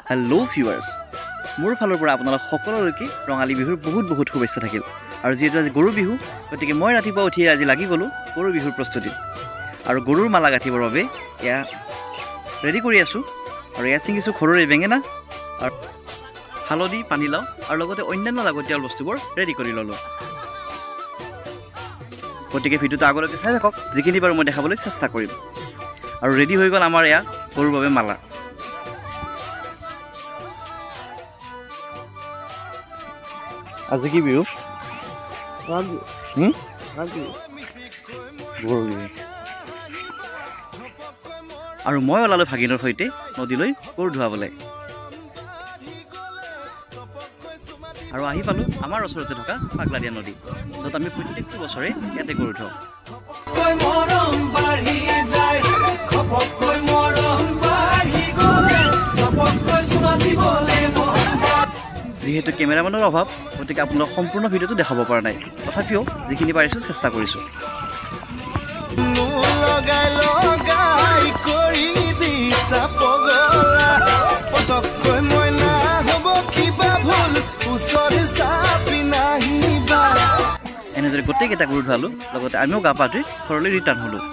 Hello' viewers, মোৰ ফালৰ পৰা আপোনালোক সকলোলৈকে ৰঙালী বিহুৰ বহুত বহুত শুভেচ্ছা থাকিল। আৰু যিহেতু আজি গৰু বিহু, গতিকে মই ৰাতিপুৱা উঠি আজি লাগি গ'লোঁ গৰু বিহুৰ প্ৰস্তুতিত। আৰু গৰুৰ মালা গাঁঠিবৰ বাবে এয়া ৰেডি কৰি আছোঁ। আৰু এয়া ছিঙিছোঁ ঘৰৰে বেঙেনা আৰু হালধি, পানীলাও আৰু লগতে অন্যান্য লাগতিয়াল বস্তুবোৰ ৰেডি কৰি ল'লোঁ। গতিকে ভিডিঅ'টো আগলৈকে চাই থাকক, যিখিনি বাৰু মই দেখাবলৈ চেষ্টা কৰিম। আৰু ৰেডি হৈ গ'ল আমাৰ এয়া গৰুৰ বাবে মালা। আজি কি বিহু? গৰু বিহু। আৰু মই ওলালোঁ ভাগিনৰ সৈতে নদীলৈ গৰু ধুৱাবলৈ। আৰু আহি পালোঁ আমাৰ ওচৰতে থকা পাগলাদিয়া নদী, য'ত আমি প্ৰত্যেকটো বছৰে ইয়াতে গৰু ধুৱাওঁ। যিহেতু কেমেৰামেনৰ অভাৱ, গতিকে আপোনালোক সম্পূৰ্ণ ভিডিঅ'টো দেখাব পৰা নাই, তথাপিও যিখিনি পাৰিছোঁ চেষ্টা কৰিছোঁ। এনেদৰে গোটেইকেইটা গৰু ধুৱালোঁ, লগতে আমিও গা পা ধুই ঘৰলৈ ৰিটাৰ্ণ হ'লোঁ।